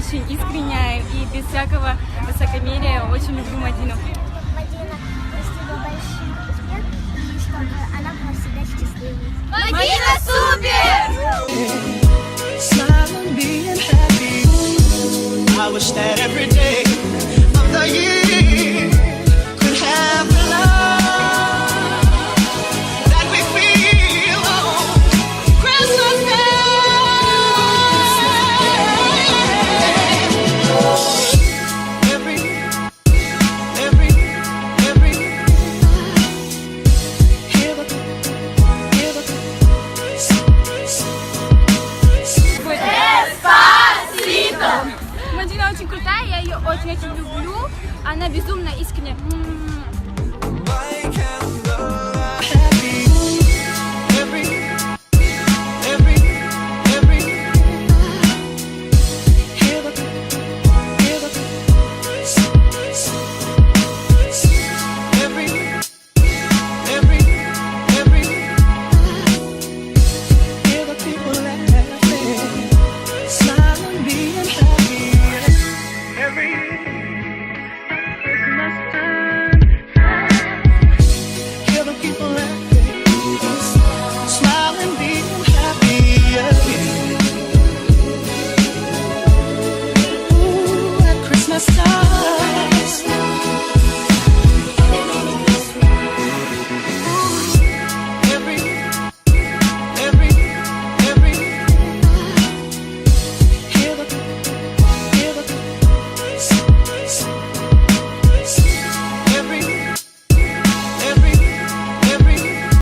Очень искренняя и без всякого высокомерия. Очень люблю Мадину. Мадина достигла больших успехов и чтобы она была всегда счастливой. Мадина супер! Smiling, being happy. I wish that every day of the year could have the love that we feel on Christmas Day. Every, every, every, hear the, hear the. Деспасито! Мадина очень крутая, я ее очень-очень люблю. Она безумно искренняя.